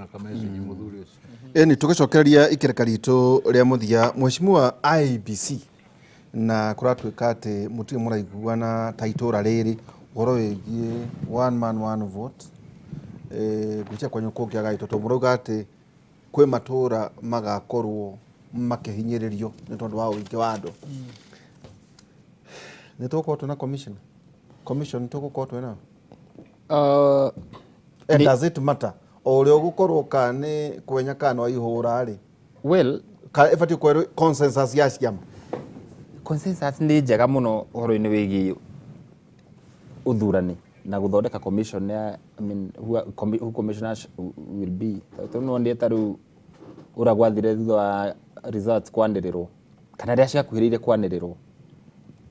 Na kamessage mũthuri ũcio. Ĩni tũgĩcokereria ikereka ritũ rĩa mũthia, Mheshimiwa IEBC, na kũratuĩka atĩ mũtirĩ mũraiguana ta itũra rĩrĩ ũhoro wĩgiĩ one man one vote. Ngwĩciria kwanyu kũngĩagaĩtwo tondũ mũrauga atĩ kwĩ matũra magakorwo makĩhinyĩrĩrio nĩ tondũ wa ũingĩ wa andũ. Nĩ tũgũkorwo twĩna commission commission tũgũkorwo twĩna And does it matter o ũrĩa ũgũkorwo kana nĩ kwenya kana wa ihũra rĩ? Well, kana ĩbatiĩ gũkorwo ĩrĩ consensus ya ciama? Consensus nĩ njega mũno ũhoro-inĩ wĩgiĩ ũthurani na gũthondeka commission ya, I mean, who commissioners will be. Tondũ nĩwonire ta rĩu ũrĩa gwathire thutha wa results kwanĩrĩrwo kana rĩrĩa ciakuhĩrĩirie kwanĩrĩrwo,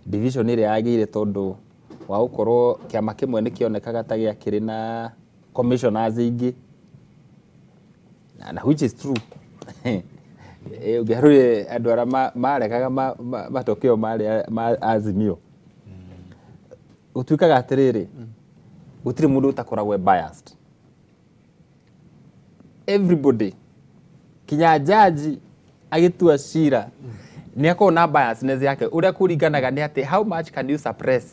division ĩrĩa yagĩire tondũ wa gũkorwo kĩama kĩmwe nĩ kĩonekaga ta gĩakĩrĩ na commissioners aingĩ, na which is true. Ũngĩarorire andũ arĩa maregaga matokeo marĩa ma Azimio, gũtuĩkaga atĩrĩrĩ, gũtirĩ mũndũ ũtakoragwo e biased. Everybody, kinya jaji agĩtua cira nĩ akoragwo na biasness yake. Ũrĩa kũringanaga nĩ atĩ how much can you suppress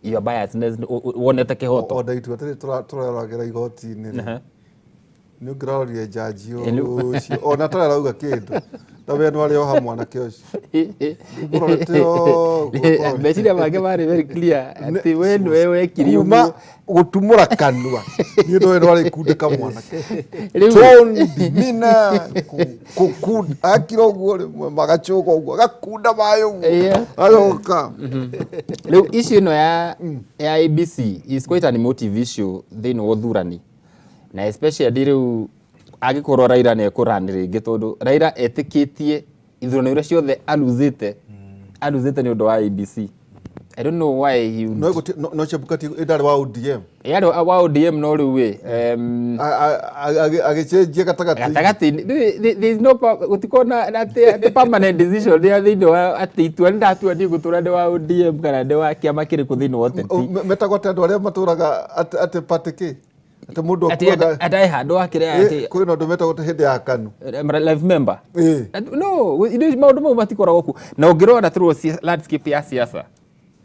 your biasness wonete kĩhoto. O ndaitua atĩrĩ, tũreroragĩra igoti-inĩ rĩ, nĩ ũngĩrorire jaji ũcio ona atarĩ arauga kĩndũ, na we nĩ arĩ oha mwanake ũcio. Ũmũrorete ũguo. Meciria make marĩ very clear atĩ we nĩwe wekire kuma ũguo. Gũtumũra kanua nĩ ũndũ we nĩ kundĩka mwanake. Rĩu mina kũkunda akira ũguo, rĩmwe magacũga ũguo, agakunda maĩ ũguo, agoka. Rĩu issue ĩno ya IEBC is quite an emotive issue thĩinĩ wa ũthurani, na especially rĩu angĩkorwo Raila nĩ ekũrani rĩngĩ, tondũ Raila etĩkĩtie ithurano iria ciothe aluzĩte nĩ ũndũ wa IEBC. I don't know why he would. No no Chebukati ndarĩ wa ODM? Yarĩ wa ODM, no rĩu ĩ Agĩcenjia gatagatĩ. Gatagatĩ there is no gũtikorwo na atĩ permanent decision ya thĩinĩ wa atĩ itua nĩ ndatua niĩ ngũtũra ndĩ wa ODM kana ndĩ wa kĩama kĩrĩkũ thĩinĩ wa ũteti. Metagwo atĩ andũ arĩa matũraga atĩ party kĩ, atĩ mũndũ atĩ akuaga ataĩ handũ akĩrĩa atĩ Kwĩna ũndũ metagwo atĩ hĩndĩ ya KANU. Life member. No indo maũndũ mau matikoragwo kuo, na ũngĩrora through landscape ya siasa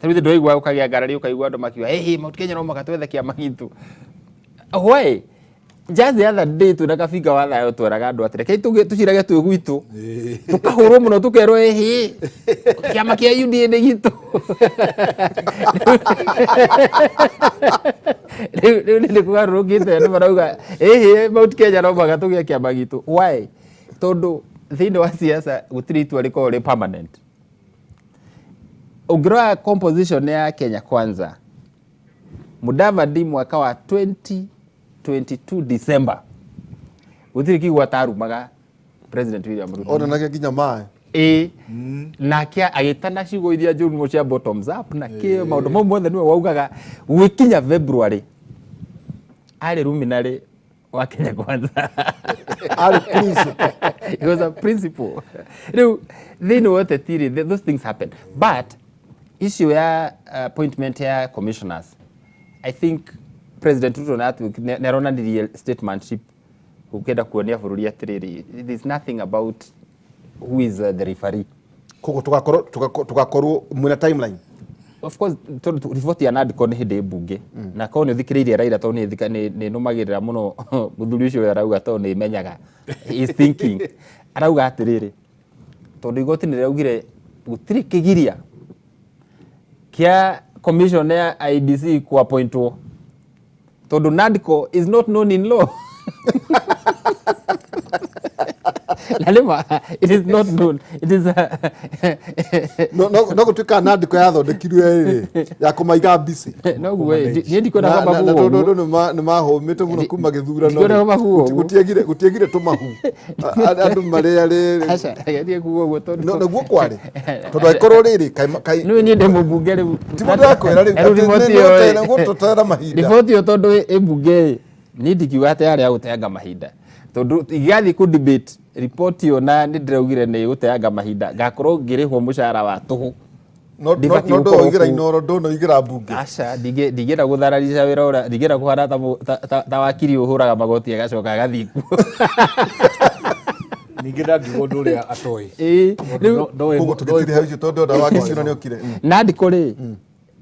ta rĩu ndũraigua ũkagĩa ngarari, ũkaigua andũ makiuga, "Hey, hey, Mount Kenya no mũhaka twethe kĩama gitũ." Why? Just the other day twĩna Kabinga wa Thayũ tweraga andũ atĩ rekei tũcirage twĩ gwitũ, tũkahũrwo mũno, tũkerwo ĩhĩ kĩama kĩa UDA nĩ gitũ. Rĩu nĩ kũgarũrũkĩte, andũ marauga ĩhĩ Mount Kenya no mũhaka tũgĩe kĩama gitũ. Why? Tondũ thĩinĩ wa siasa gũtirĩ itua rĩkoragwo rĩ permanent. Ũngĩrora composition ya Kenya Kwanza, Mudavadi mwaka wa 2022 December gũtirĩ kiugo atarumaga President William Ruto. Onanagia nginya maĩ. Ĩ, nake agĩtana ciugo iria njũru mũno cia bottoms up na kĩ, maũndũ mau mothe nĩwe waugaga. Gwĩkinya February arĩ luminary wa Kenya Kwanza. Arĩ principal. He was a principal. Rĩu thĩinĩ wa ũteti rĩ, those things happen, but issue ya appointment ya commissioners, I think President Ruto nĩ aronanirie statesmanship ũkĩenda kuonia bũrũri atĩrĩrĩ, there is nothing about who is the referee. Koguo tũgakorwo mwĩna timeline? Of course, tondũ riboti ya NADCO nĩ hĩndĩ ĩ mbunge, na korwo nĩ ũthikĩrĩirie Raila, tondũ nĩ nũmagĩrĩra mũno mũthuri ũcio ũrĩa arauga, tondũ nĩ menyaga he is thinking, arauga atĩrĩrĩ, tondũ igoti nĩ rĩraugire gũtirĩ kĩgiria kĩa commission ya IEBC kuappointwo tondũ NADCO is not known in law. Na nĩma it is not known, it is a No gũtuĩka NADCO yathondekirwo ĩrĩ ya kũmaiga busy. Noguo ĩ, niĩ ndikwenda Na- kwamba na- na kuga tondũ ũguo. andũ nĩ mahũmĩte mũno kuma gĩthurano Ndikwenda rĩ, kwamba kuga ũguo. gũtiagire tũmahu. Andũ marĩa rĩrĩ. Aca, gerie kuga ũguo tondũ Naguo kwarĩ tondũ angĩkorwo rĩrĩ Nĩwe niĩ ndĩ mũmbunge rĩu. Ti mũndũ akwĩra rĩu Na rĩu atĩ riboti nĩ ĩyo ĩ- gũtũtera mahinda. Riboti ĩyo tondũ ĩ mbunge ĩ, niĩ ndingiuga atĩ yarĩ ya gũteanga mahinda, tondũ ingĩgathiĩ kũ debate riboti ĩyo na nĩ ndĩraugire nĩ gũteanga mahinda, ngakorwo ngĩrĩhwo mũcara wa tũhũ. No Ndibatiĩ no gũkorwo ndũnoigĩra kũu. Inoro, ndũnoigĩra mbunge. Aca, ndingĩenda gũthararisha wĩra ũrĩa, ndingĩenda kũhana ta wakiri ũhũraga magoti agacoka agathiĩ kuo. Ningĩ ndangiuga ũndũ ũrĩa atoĩ. Ĩĩ, Tondũ rĩu ndoĩ Koguo tũgĩtire hau icio tondũ ndona wakiri nĩ okire. Nandiko rĩ,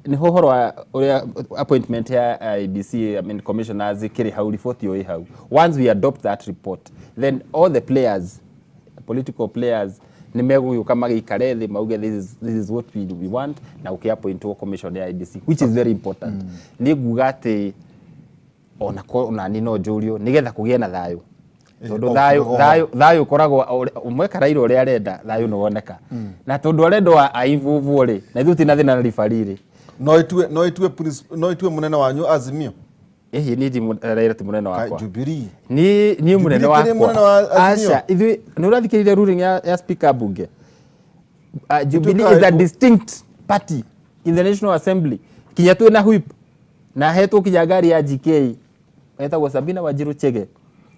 nĩho ũhoro wa ũrĩa appointment ya IEBC, I mean commissioners, ĩkĩrĩ hau, report ĩyo ĩ hau. Once we adopt that report, then all the players, political players, nĩ megũgĩũka magĩikare thĩ mauge this is what we want, na gũkĩappointwo commission ya IEBC, which is very important. Nĩ nguga atĩ ona ko nani no njũrio nĩgetha kũgĩe na thayũ, tondũ o, thayũ ũgaga thayũ ũkoragwo ũmwe Raila ũrĩa arenda thayũ nĩ woneka, na tondũ arenda aivuvwo rĩ, na ithuĩ tina thĩna na ribari rĩ. No itue mũnene wanyu Azimio? Ĩhi, niĩ Raila ti mũnene wakwa. Jubilee. Niĩ mũnene Jubilee kĩrĩ mũnene wakwa wa Azimio? Aca, ithuĩ nĩ ũrathikĩrĩria ruling ya speaker bunge. Jubilee Ituĩka is a distinct party in the National Assembly. Kinya twĩ na whip na hetwo kinya ngari ya GK, etagwo Sabina Wanjiru Chege,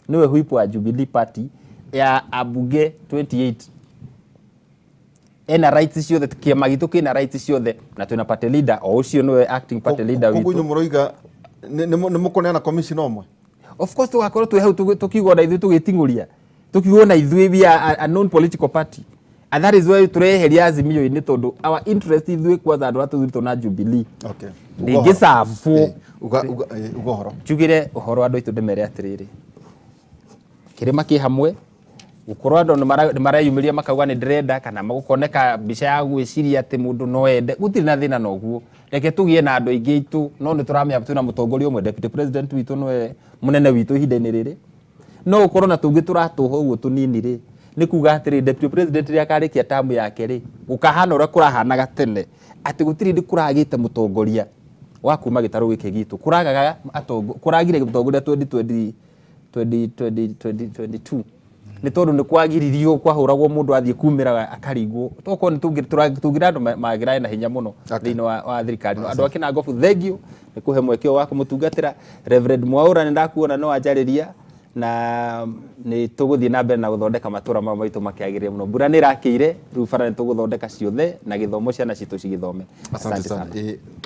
niwe whip wa Jubilee Party ya abunge 28. Ena rights ciothe, kĩama gitũ kĩna rights ciothe, na twĩna party leader o ũcio nĩwe acting party leader Koguo witũ. inyuĩ mũroiga nĩ mũkũneana commission ũmwe? Of course, tũgakorwo twĩ hau tũkiuga ona ithuĩ tũgĩting'ũria, tũkiuga ona ithuĩ we are a known political party, and that is why tũreheria Azimio-inĩ, tondũ our interest ithuĩ kwanza andũ arĩa tũthurĩtwo na Jubilee ndĩngĩcabwo. Uga ũhoro. Njugire ũhoro andũ aitũ, ndĩmere atĩrĩrĩ, kĩrĩma kĩ hamwe, gũkorwo andũ nĩ mareyumĩria makauga nĩ ndĩrenda, kana gũkoneka mbica ya gwĩciria atĩ mũndũ no ende, gũtirĩ na thĩna na ũguo. Reke tũgĩe na andũ aingĩ aitũ, no nĩ tũramenya twĩna mũtongoria ũmwe, deputy president witũ nĩwe mũnene witũ ihinda-inĩ rĩrĩ. No ũkorwo na tũngĩ tũratũha ũguo tũnini rĩ, nĩ kuga atĩrĩ, deputy president rĩrĩa akarĩkia tamu yake rĩ, gũkahana ũrĩa kũrahanaga tene, atĩ gũtirĩ hĩndĩ kũragĩte mũtongoria wa kuma gĩtarũ gĩkĩ gitũ. Kũragaga kũragire mũtongoria 2020, 2022, nĩ tondũ nĩ kwagiririo, kwahũragwo mũndũ athiĩ kumĩra akaringwo. Tokorwo nĩ tũngĩra andũ magĩrae na hinya mũno thĩinĩ wa thirikari. Andũ a Kĩnangobu, thengiũ nĩ kũhe mweke ũyũ wa kũmũtungatĩra. Reverend Mwaũra, nĩ ndakuona no wanjarĩria, na nĩ tũgũthiĩ na mbere na gũthondeka matũra maya maitũ makĩagĩrĩre mũno. Mbura nĩ ĩrakĩire rĩu, bara nĩ tũgũthondeka ciothe, na gĩthomo ciana citũ cigĩthome. Asante sana.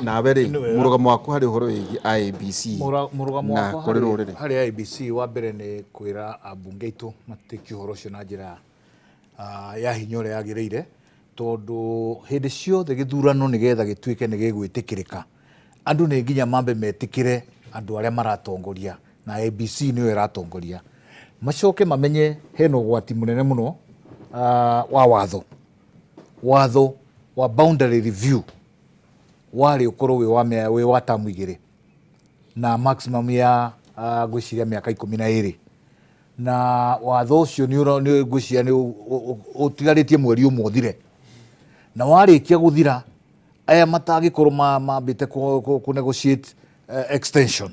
Nawe rĩ, mũrũgamo waku harĩ ũhoro wĩgiĩ IEBC Mũrũgamo na wakwa kũrĩ rũrĩrĩ? Harĩ IEBC, wa mbere nĩ kwĩra ambunge aitũ matĩkie ũhoro ũcio na njĩra ya hinya ũrĩa yagĩrĩire, tondũ hĩndĩ ciothe gĩthurano nĩgetha gĩtuĩke nĩ gĩgwĩtĩkĩrĩka, andũ nĩ nginya mambe metĩkĩre andũ arĩa maratongoria, na IEBC nĩyo ĩratongoria, macoke mamenye hena ũgwati mũnene mũno wa watho wa boundary review warĩ ũkorwo wĩ wa tamu 2 na maximum ya ngwĩciria mĩaka 12, na watho ũcio nĩ ngwĩciria nĩ ũtigarĩtie mweri ũmwe ũthire, na warĩkia gũthira aya matangĩkorwo mambĩte kũ negotiate extension,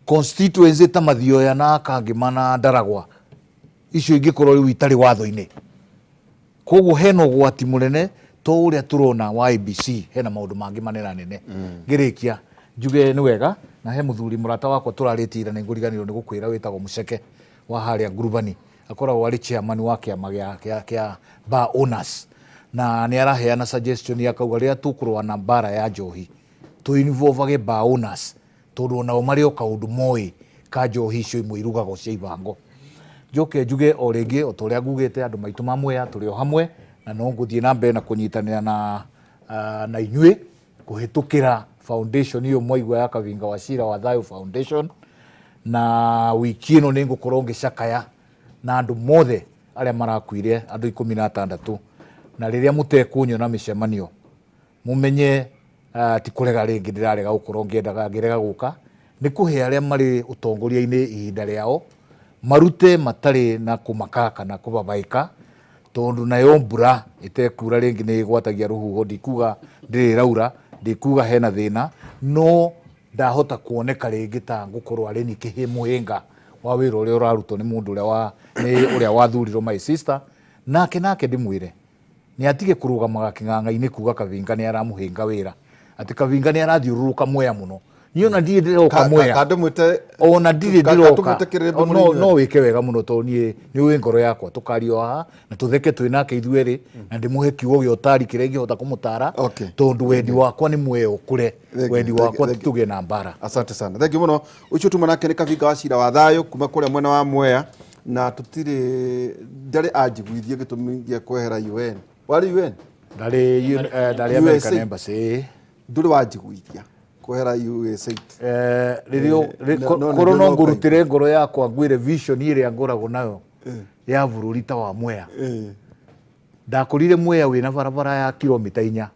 constituency ta Mathioya na Kangĩma na Ndaragwa, icio ingĩkorwo rĩu itarĩ watho-inĩ. Koguo hena ũgwati mũnene to ũrĩa tũrona wa IEBC, hena maũndũ mangĩ manenanene. Ngĩrĩkia njuge nĩ wega, na he mũthuri mũrata wakwa tũrarĩtie ira, nĩ ngũriganĩrwo nĩ gũkwĩra, wĩtagwo Mũceke wa harĩa Ngurubani, akoragwo arĩ chairman wa kĩama gĩa bar owners, na nĩ araheana suggestion, akauga rĩrĩa tũkũrũa na mbara ya njohi tũ involve bar owners, tondũ onao marĩ o kaũndũ moĩ ka njohi icio imwe irugagwo cia ibango. Njoke njuge o rĩngĩ o ta ũrĩa ngugĩte, andũ maitũ ma Mwea, tũrĩ o hamwe, na no ngũthiĩ na mbere na kũnyitanĩra na inyuĩ kũhĩtũkĩra foundation ĩyo mwaigua ya Kavinga wa Cira wa Thayũ Foundation. Na wiki ĩno nĩ ngũkorwo ngĩcakaya na andũ mothe arĩa marakuire, andũ 16, na rĩrĩa mũtekũnyona mĩcemanio, mũmenye ti kũrega rĩngĩ ndĩrarega gũkorwo ngĩendaga ngĩrega gũka, nĩ kũhe arĩa marĩ ũtongoria-inĩ ihinda rĩao marute matarĩ na kũmaka kana kũbabaĩka, tondũ nayo mbura ĩtekura rĩngĩ nĩ ĩgwatagia rũhuho. Ndikuga ndĩrĩ ĩraura, ndikuga hena thĩna, no ndahota kuoneka rĩngĩ ta ngũkorwo arĩ ni kĩhĩ mũhĩnga wa wĩra ũrĩa ũrarutwo nĩ mũndũ ũrĩa wa nĩ ũrĩa wathurirwo. My sister, nake ndĩmwĩre nĩ atige kũrũgamaga kĩng'ang'a-inĩ kuga Kavinga nĩ aramũhĩnga wĩra, atĩ Kavinga nĩ arathiũrũrũka Mwea mũno. Niĩ ona ndirĩ ndĩroka Mwea. Kandũmwĩte. Ona ndirĩ Ka- ndĩroka. Katũmwĩte kĩrĩmbĩ No, mũrĩ no wĩke wega mũno tondũ niĩ nĩ ũĩ ngoro yakwa, tũkaria o haha na tũtheke twĩ nake ithuerĩ, na ndĩmũhe kiugo gĩa ũtari kĩrĩa ingĩhota kũmũtara. Okay. Tondũ wendi wakwa nĩ Mwea ũkũre. Thank you, Wendi thank you, wakwa ti thank you. tũgĩe na mbara. Asante sana, thank you muno. Ucio tuma nake nĩ Kabinga wa cira wa thayũ kuma kũrĩa mwena wa Mwea, na tũtirĩ ndarĩ anjiguithie gĩtũmi gĩa kwehera UN. Warĩ UN? Ndarĩ American USA. Embassy. Ndũrĩ wanjiguithia kwehera USAID. Rĩrĩa No, korwo no, no no, ngũrutĩre ngoro yakwa ngwĩre vision ĩrĩa ngoragwo nayo ya bũrũri ta wa Mwea. Ndakorire Mwea wĩna barabara ya kilomita 4,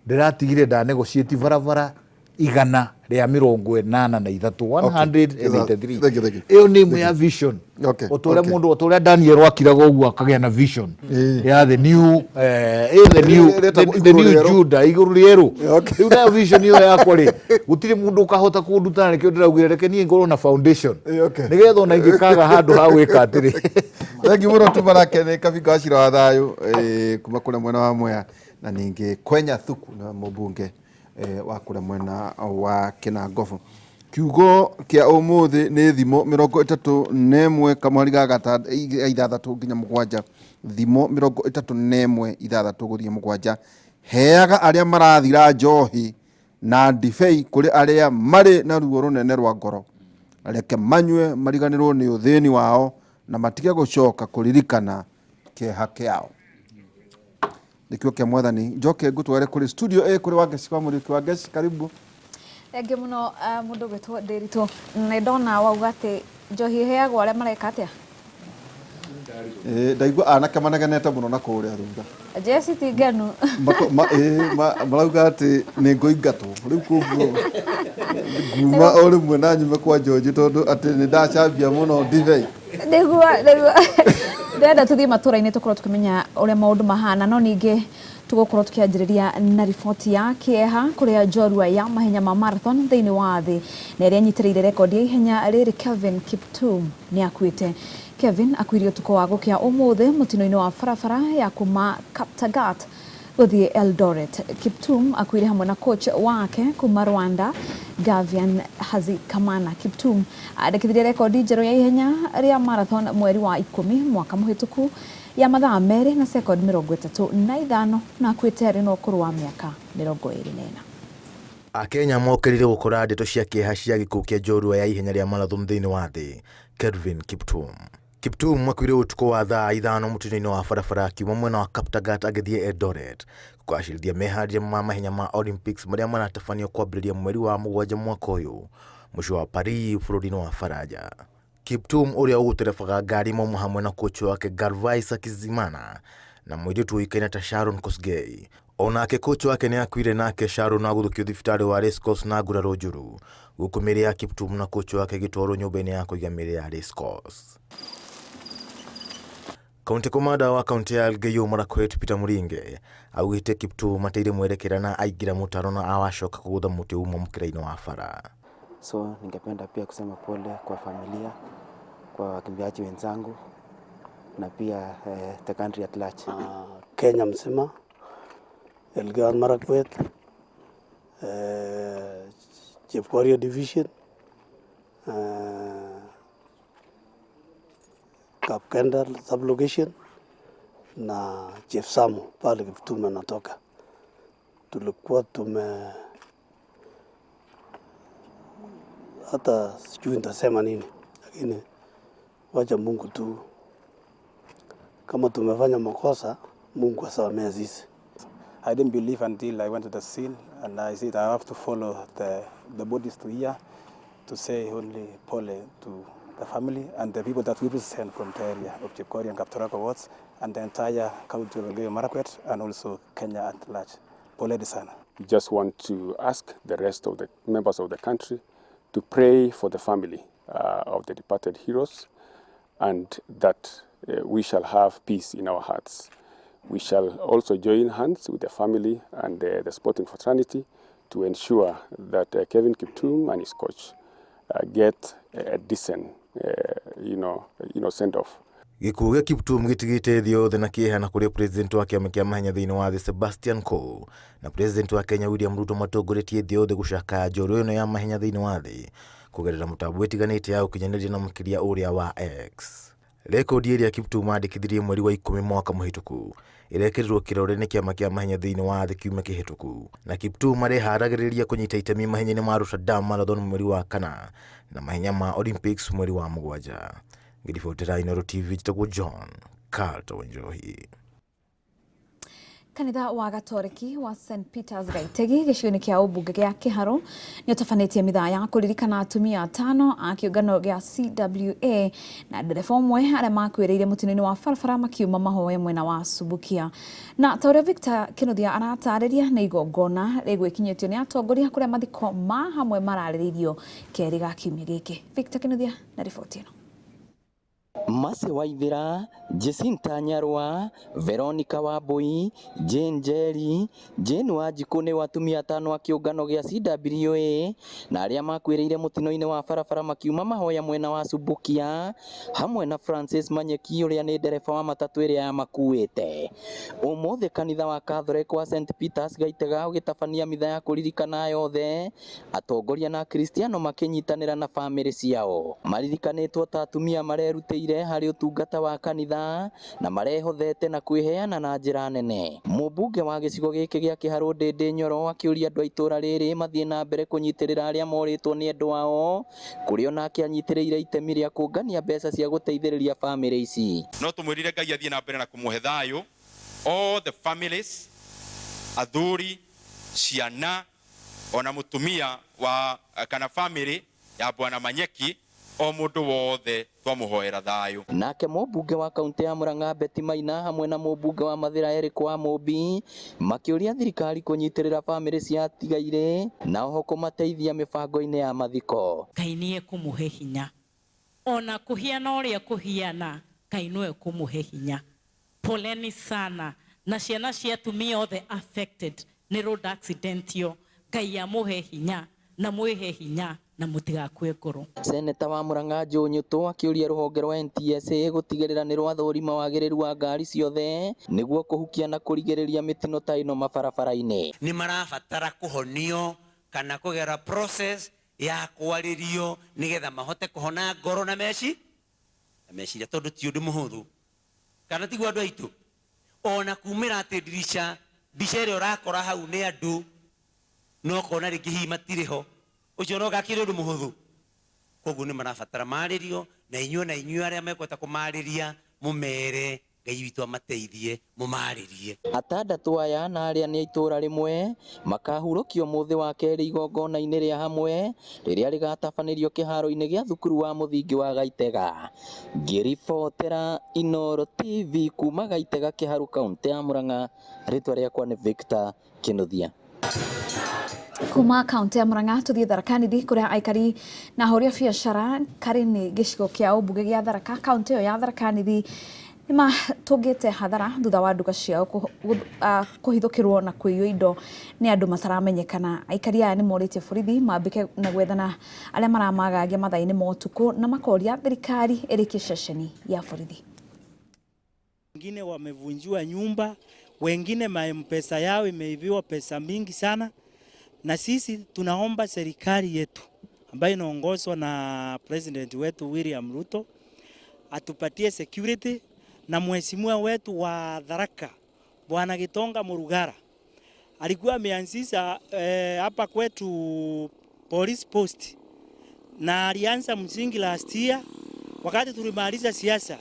ndĩratigire ndanegotiate barabara 183, 183. Thank you, thank you. Ĩyo nĩ ĩmwe ya vision. Okay, O ta ũrĩa okay. mũndũ, o ta ũrĩa Daniel akiraga ũguo akagĩa na vision ya the new the new Ĩrĩa ĩtagwo the igũrũ new rĩerũ. Judah, igũrũ rĩerũ. Okay. Rĩu nayo vision ĩyo yakwa rĩ, gũtirĩ mũndũ ũkahota kũnduta, na nĩkĩo ndĩraugire reke niĩ ngorwo na foundation, Okay. nĩgetha ona ingĩkaga handũ ha gwĩka atĩrĩ. Thank you muno. Tuma nake nĩ Kabinga wa cira wa thayũ kuma kũrĩa mwena wa Mwea, na ningĩ Kwenya Thuku nĩwe mũmbunge wa kũrĩa mwena wa Kĩnangobu. Kiugo kĩa ũmũthĩ nĩ Thimo 31 kamweri ga 6 nginya 7. Thimo 31:6-7. Heaga arĩa marathira njohi na ndibei kũrĩ arĩa marĩ na ruo rũnene rwa ngoro. Reke manyue mariganĩrwo nĩ ũthĩni wao na matige gũcoka kũririkana kĩeha kĩao. Nĩkĩo kĩa Mwathani. Njoke ngũtware kũrĩ studio ĩ kũrĩ Wangeci wa Mũriũki. Wangeci, karibu. Thengiũ mũno, mũndũ ũgwĩtwo Ndĩritũ. Nĩ ndona wauga atĩ njohi ĩheagwo arĩa mareka atĩa? Ndaigua anake manegenete mũno na kũrĩa thutha. Jeci ti ngenu. Marauga atĩ nĩ ngũingatwo rĩu, koguo nguma o rĩmwe na nyume kwa George tondũ atĩ nĩ ndacambia mũno ndibei. Nĩguo ndĩrenda tũthiĩ matũra-inĩ tũkorwo tũkĩmenya ũrĩa maũndũ mahana, no ningĩ tũgũkorwo tũkĩanjĩrĩria na riboti ya kĩeha kũrĩa njorua ya mahenya ma marathon thĩinĩ wa thĩ na ĩrĩa ĩnyitĩrĩire rekondi ya ihenya rĩrĩ Kelvin Kiptum nĩ akuĩte. Kevin akuire ũtukũ wa gũkĩa ũmũthĩ mũtino-inĩ wa barabara ya kuma Kaptagat gũthiĩ Eldoret. Kiptum akuire hamwe na coach wake kuma Rwanda Gavian Hazikamana. Kiptum andĩkithirie rekondi njerũ ya ihenya rĩa marathon mweri wa 10 mwaka mũhĩtũku ya mathaa 2 na sekondi 35, na akuĩte arĩ na ũkũrũ wa mĩaka 24. Akenya mokĩrire gũkora ndeto cia kĩeha cia gĩkuũ kĩa njorua ya ihenya rĩa marathon thĩinĩ wa thĩ Kelvin Kiptum. Kiptum akuire ũtukũ wa thaa 5 mũtino-inĩ wa barabara akiuma mwena wa Kaptagat agĩthiĩ Eldoret kũgacĩrithia meharĩria ma mahenya ma Olympics marĩa maratabanio kwambĩrĩria mweri wa 7 mwaka ũyũ mũciĩ wa Paris bũrũri-inĩ wa Faranja. Kiptum ũrĩa ũgũterebaga ngari mauma hamwe na kocha wake Gervais Hakizimana na mũirĩtu ũĩkaine ta Sharon Kosgei. Onake kocha wake nĩ akuire, nake Sharon agũthũkio thibitarĩ wa Racecourse na nguraro njũru, gũkũ mĩĩrĩ ya Kiptum na kocha wake ĩgĩtwarwo nyũmba-inĩ ya kũiga mĩĩrĩ ya Racecourse. Kaunti komanda wa kaunti ya Elgeyo Marakwet Peter Muringe augĩte Kiptum ateire mwerekera na aingĩra mũtaro na awacoka kũgũtha mũtĩ uma mũkĩra-inĩ wa bara. So ningependa pia kusema pole kwa familia, kwa wakimbiaji wenzangu na pia the country at large. Kenya mzima, Elgeyo Marakwet, Chepkorio division, Kapkenda sublocation na Chepsamo pale Kiptum anatoka. Tulikuwa tume hata sijui nitasema nini, lakini wacha Mungu tu, kama tumefanya makosa, Mungu asamehe sisi. I didn't believe until I went to the scene and I said I have to follow the bodies to here to say only pole to the family and the people that we represent from the area of Chepkorio and Kaptarakwa wards and the entire county of Elgeyo Marakwet and also Kenya at large. Pole sana. We just want to ask the rest of the members of the country to pray for the family of the departed heroes and that we shall have peace in our hearts. We shall also join hands with the family and the sporting fraternity to ensure that Kevin Kiptum and his coach get a decent send-off. Gĩkuũ gĩa Kiptum gĩtigĩte thĩ yothe na kĩeha na kũrĩa president wa kĩama kĩa mahenya thĩinĩ wa thĩ Sebastian Coe na president wa Kenya William Ruto matongoretie thĩ yothe gũcakaya njorua ĩno ya mahenya thĩinĩ wa thĩ kũgerera mũtambo ĩtiganĩte ya ũkinyanĩria na makĩria ũrĩa wa X. Rekondi ĩrĩa Kiptum andĩkithirie mweri wa 10 mwaka mũhĩtũku ĩrekĩrirwo kĩrore nĩ kĩama kĩa mahenya thĩinĩ wa thĩ kiumia kĩhĩtũku na Kiptum areharagĩrĩria kũnyita itemi mahenya-inĩ ma Rotterdam Marathon mweri wa 4 na mahenya ma Olympics mweri wa 7. Ngĩribotera Inooro TV njĩtagwo John Carlton Wanjohi. Kanitha wa Gatoreki wa St Peters Gaitegi gĩcigo-inĩ kĩa ũmbunge gĩa Kĩharũ nĩ ũtabanĩtie mithaa ya kũririkana atumia atano a kĩũngano gĩa CWA na ndereba ũmwe arĩa makuĩrĩire mũtino-inĩ wa barabara makiuma mahoya mwena wa Subukia. Na ta ũrĩa Victor Kĩnuthia aratarĩria nĩ igongona rĩgwĩkinyĩtio nĩ atongoria kũrĩa mathiko ma hamwe mararĩrĩirio kerĩ ga kiumia gĩkĩ. Victor Kĩnuthia na riboti ĩno. Mercy Waithera, Jacinta Nyarwa, Veronica Wambui, Jane Njeri, Jane Wanjikũ nĩ atumia atano a kĩũngano gĩa CWA na arĩa makuĩrĩire mũtino-inĩ wa barabara makiuma mahoya mwena wa Subukia hamwe na Francis Manyeki ũrĩa nĩ ndereba wa matatũ ĩrĩa yamakuĩte. Ũmũthĩ kanitha wa Catholic wa St Peters Gaitega ũgĩtabania mitha ya kũririkana aya othe, atongoria na akristiano makĩnyitanĩra na bamĩrĩ ciao. Maririkanĩtwo ta atumia marerutĩire harĩ ũtungata wa kanitha na marehothete na kwĩheana na njĩra nene. Mũmbunge wa gĩcigo gĩkĩ gĩa Kĩharũ Ndĩndĩ Nyoro akĩũria andũ a itũũra rĩrĩ mathiĩ na mbere kũnyitĩrĩra arĩa morĩtwo nĩ endwa ao, kũrĩa onake anyitĩrĩire itemi rĩa kũngania mbeca cia gũteithĩrĩria bamĩrĩ ici. No tũmwĩrire Ngai athiĩ na mbere na kũmũhe thayũ all the families, athuri, ciana, ona mũtumia wa kana family ya Bwana Manyeki, o mũndũ wothe twamũhoera thayũ. Nake mũmbunge wa kaunti ya Murang'a Betty Maina hamwe na mũmbunge wa Mathĩra Eric wa Mũmbi makĩũria thirikari kũnyitĩrĩra bamĩrĩ cia atigairĩ na oho kũmateithia mĩbango-inĩ ya mathiko. Ngai nĩ ekũmũhe hinya ona kũhiana ũrĩa kũhiana, Ngai no ekũmũhe hinya. Poleni sana na ciana cia atumia othe affected nĩ road accident ĩyo, Ngai amũhe hinya na mwĩhe hinya na mũtigakue ngoro. Seneta wa Murang'a Joe Nyutu akĩũria rũhonge rwa NTSA gũtigĩrĩra nĩ rwathũrima wagĩrĩru wa ngari ciothe nĩguo kũhukia na kũrigĩrĩria mĩtino ta ĩno mabarabara-inĩ. Nĩ marabatara kũhonio kana kũgera process ya kwarĩrio nĩgetha mahote kũhona ngoro na meciria tondũ ti ũndũ mũhũthũ. Kana tiguo andũ aitũ? Ona kumĩra atĩ ndirica mbica ĩrĩa ũrakora hau nĩ andũ no kona rĩngĩ hihi matirĩ ho, ũcio no gakĩrĩ ũndũ mũhũthũ. Koguo nĩ marabatara marĩrio na inyuĩ na inyuĩ arĩa mekwenda kũmarĩria mũmere Ngai witũ amateithie mũmarĩrie. Atandatũ aya na arĩa nĩ itũũra rĩmwe makahurũkio mũthĩ wa kerĩ igongona-inĩ rĩa hamwe rĩrĩa rĩgatabanĩrio kĩharo-inĩ gĩa thukuru wa mũthingi wa Gaitega. Ngĩribotera Inooro TV kuma Gaitega Kĩharu kaunti ya Murang'a, rĩtwa rĩakwa nĩ Victor Kĩnuthia. Kuma kaunti ya Murang'a tuthie Tharaka Nithi kuria aikari na ahũri a biacara Karĩnĩ gĩcigo kĩa ũmbunge gĩa Tharaka kaunti ĩyo ya Tharaka Nithi nĩmatũngĩte hathara thutha wa nduka ciao kũhithũkĩrwo na kũiywo indo nĩ andũ mataramenyekana. Aikari aya nĩmorĩtie borithi mambĩke na gwethana arĩa maramagagia mathaa-inĩ ma ũtukũ na makoria thirikari ĩrĩkie ceceni ya borithi. Wengine wamevunjiwa nyumba, wengine mpesa yao imeibiwa pesa mingi sana, na sisi tunaomba serikali yetu ambayo inaongozwa na president wetu William Ruto atupatie security, na mheshimiwa wetu wa Tharaka Bwana Gitonga Murugara alikuwa ameanzisha hapa kwetu police post, na alianza msingi last year. Wakati tulimaliza siasa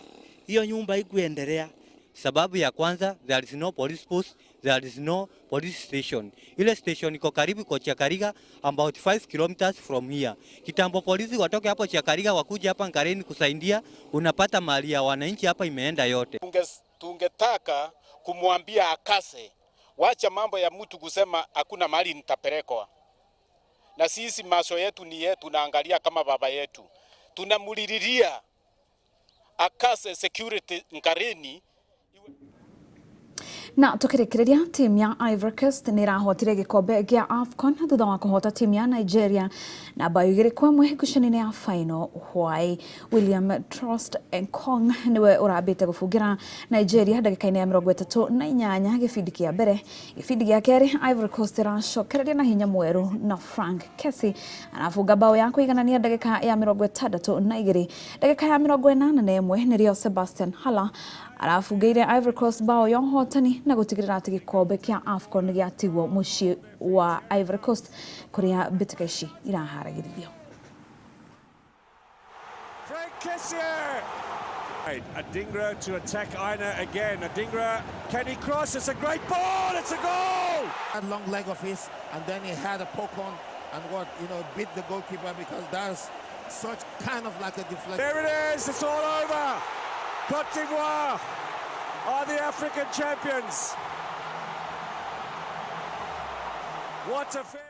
hiyo nyumba haikuendelea. Sababu ya kwanza, there is no police post, there is no police station. Ile station iko karibu kwa Chiakariga, about 5 kilometers from here. Kitambo polisi watoke hapo Chiakariga wakuje hapa Ngareni kusaidia, unapata mali ya wananchi hapa imeenda yote. Tungetaka kumwambia akase, wacha mambo ya mtu kusema hakuna mali nitapelekwa. Na sisi macho yetu ni yetu, tunaangalia kama baba yetu. Tunamulililia akase security Ngareni. Na tukĩrĩkĩrĩria, timu ya Ivory Coast nĩ ĩrahotire gĩkombe gĩa AFCON thutha wa kũhota timu ya Nigeria na mbaũ 2-1 ngucanio-inĩ ya final hwaĩ. William Troost Ekong nĩwe ũrambĩte gũbungĩra Nigeria ndagĩka-inĩ ya 38 gĩbindi kĩa mbere. Gĩbindi gĩa kerĩ Ivory Coast ĩracokereria na hinya mwerũ na Frank Kessie arabunga mbaũ ya kũiganania ndagĩka ya 62. Ndagĩka ya 81 nĩrĩo Sebastian Haller arabungĩire Ivory Coast bao ya ũhotani na gũtigĩrĩra atĩ gĩkombe kĩa AFCON gĩatigwo mũciĩ wa Ivory Coast kũrĩa mbĩtĩka ici iraharagĩrĩrio. Frank Kessié! Adingra to attack Aina again. Adingra, can he cross? It's a great ball! It's a goal! That long leg of his, and then he had a poke on and what, you know, beat the goalkeeper, because that's such kind of like a deflection. There it is, it's all over. Cote d'Ivoire are the African champions. What a fair...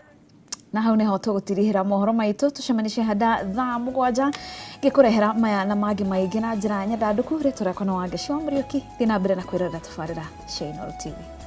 Na hau niho tũgũtirihĩra mohoro maitũ, tũcemanie hada thaa 7 ngĩkũrehera maya na mangĩ maingĩ na njĩra nyandandũku. Rĩtwa rĩakwa nĩ Wangeci wa Mũriũki, thiĩ na mbere na kwĩrorera tabarĩra cia Inooro TV.